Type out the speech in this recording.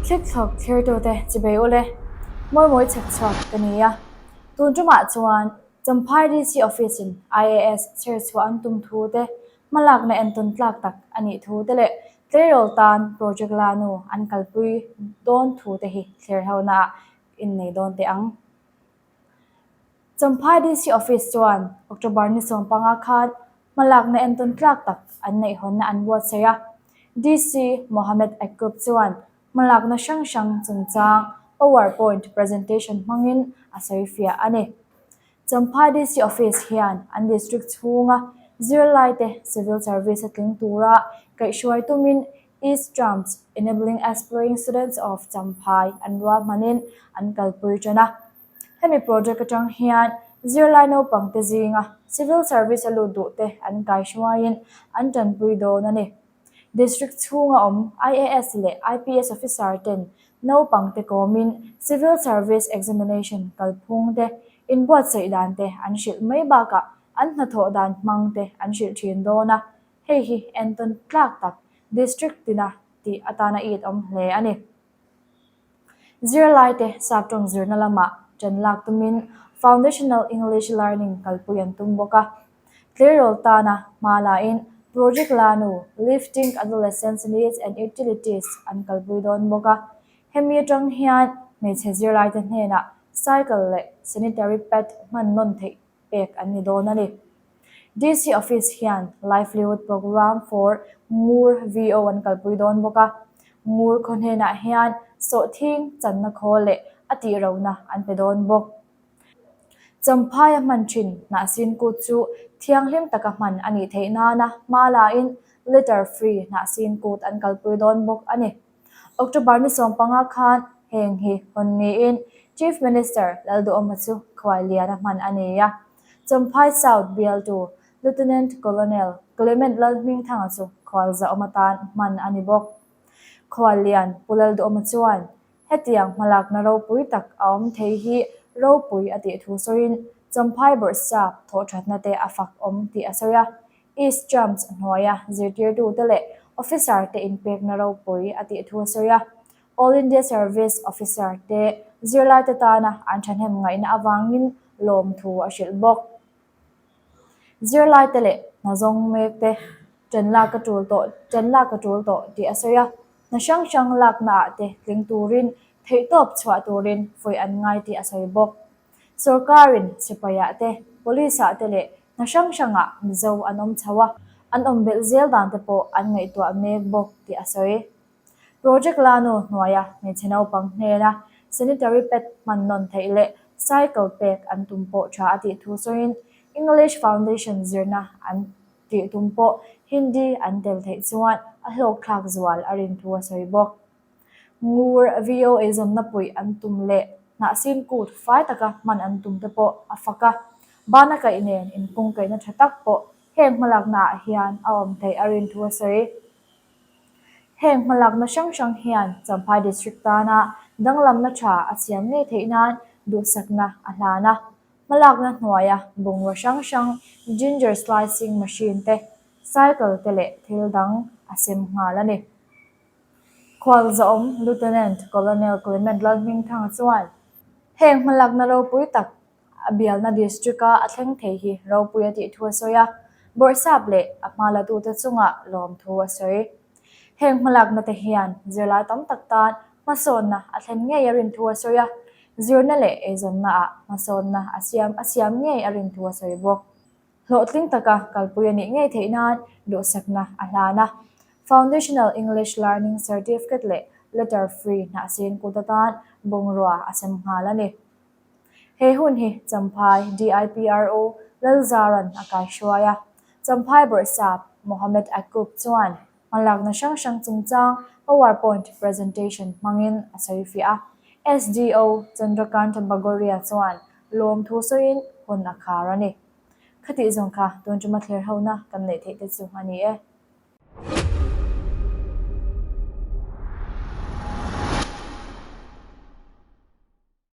Thlikthlawk thlirtute chibei ule, Mawimawi chhak chhuak ka ni a. Tun tumah chuan Champhai DC Office-in IAS chher chhuah an tum thu te, hmalakna entawn tlak tak a nih thu te leh tleirawl tan project la nu an kalpui dawn thu te hi thlir honaah innei dawn teh ang. Champhai DC Office chuan October ni 15 khan hmalakna entawn tlak tak an neih hawnna an buatsaih a. DC Mohammed Akub chuan hmalakna hrang hrang chungchang power point presentation hmangin a sawi fiah a ni. Champhai DC Office hian an district chhunga zirlaite civil service a tling tura kaihhruai tumin East Trumps Enabling Aspiring Students of Champhai an ruahmanin an kalpui tan a. Hemi project atang hian zirlai naupangte zinga civil service a lut duhte an kaihruaiin an tanpui dawn a ni. District chhunga awm IAS leh IPS officer ten naupangte kawmin civil service examination kalphung te, inbuatsaih dan te an hrilh mai bakah an hnathawh dan hmang te an hrilh thin dawn a, hei hi entawn tlak tak district tina tih atana it awm hle a ni. Zirlaite saptawng zirna lamah ṭan lak tumin Foundational English Learning kalpui an tum bawk a. Tleirawl tana hma lain Project Lanu, Lifting Adolescents Needs and Utilities an kalpui dawn bawk a. Hemi aṭang hian hmeichhe zirlaite hnenah cycle leh sanitary pad hman nawn theih pek an ni dawn a ni. DC Office hian Livelihood Programme for Ngur VO an kalpui dawn bawk a. Ngur khaw hnenah hian sawhthing channa khawl leh a tihrohna an pe dawn bawk. Champhaia hman thin hnahsin kut chu thianghlim taka hman a nih theih nana hma lain litter free hnahsin kut an kalpui dawn bawk a ni. October ni 15 khan heng hi hawn niin Chief Minister Lalduhawma chu khuailiana hman a ni a. Champhai South bialtu Lieutenant Colonel Clement Lalhmingthanga chu khualzahawm atan hman a ni bawk. Khuallian Pu Lalduhawma chuan hetiang hmalakna ropui tak a awm thei hi ropui a tih thu sawiin Champhai Bawrhsap thawhthatna te a fak awm tih a sawi a. East Champs hnuaia zirtirtute leh officer te inpekna ropui a tih thu a sawi a. All India Service officer te zirlaite tana an thahnem ngaihna avangin lawmthu a hrilh bawk. Zirlaite leh hna zawng mek te ṭan lak a ṭul tawh ṭan lak a ṭul tawh tih a sawi a. Hna hrang hrang laknaah te tling turin theihtawp chhuah turin fuih an ngai tih a sawi bawk. Sorkarin sipaiah te, police-ah te leh hna hrang hrangah Mizo an awm chho a, an awm belh zel dan te pawh an ngaihtuah mek bawk tih a sawi. Project Lanu hnuaia hmeichhe naupang hnena sanitary pad hman nawn theih leh cycle pek an tum pawh tha a tih thu sawiin English Foundation zirna an tih tum pawh Hindi an tel theih chuan a hlawkthlak zual a rin thu a sawi bawk. Ngur VOA zawnna puih an tum leh hnahsin kut fai taka hman an tum te pawh a fak a, bana kaih nen inkungkaihna tha tak pawh heng hmalaknaah hian a awm theih a rin thu a sawi. Heng hmalakna hrang hrang hian Champhai District tana danglamna tha a siam ngei theih nan duhsakna a hlan a. Hmalakna hnuaia bungraw hrang hrang ginger slicing machine te, cycle te leh thil dang a sem nghal a ni. Khualzawm Lieutenant Colonel Clement Lalhmingthanga chuan heng hmalakna ropui tak a bialna district-a a thleng thei hi ropui a tih thu a sawi a, Bawrhsap leh a hma latute chungah lawmthu a sawi. Heng hmalakna te hian zirlai tam tak tan hmasawnna a thlen ngei a rin thu a sawi a, zirna leh eizawnnaah hmasawnna a siam a siam ngei a rin thu a sawi bawk. Hlawhtling taka kalpui a nih ngei theih nan duhsakna a hlan a. Foundational English Learning Certificate leh Letter Free hnahsin kut atan bungrua a sem nghal a ni. He hun hi Champhai DIPRO Lalzaran a kaihruai a, Champhai Bawrhsap Mohammed Akub chuan hmalakna hrang hrang chungchang powerpoint presentation hmangin a sawi fiah a. SDO Chandrakant Bagoria chuan lawmthu sawiin hun a khar a ni. Khatih zawng kha tun tuma thler hona kan neih theih te chu a ni e.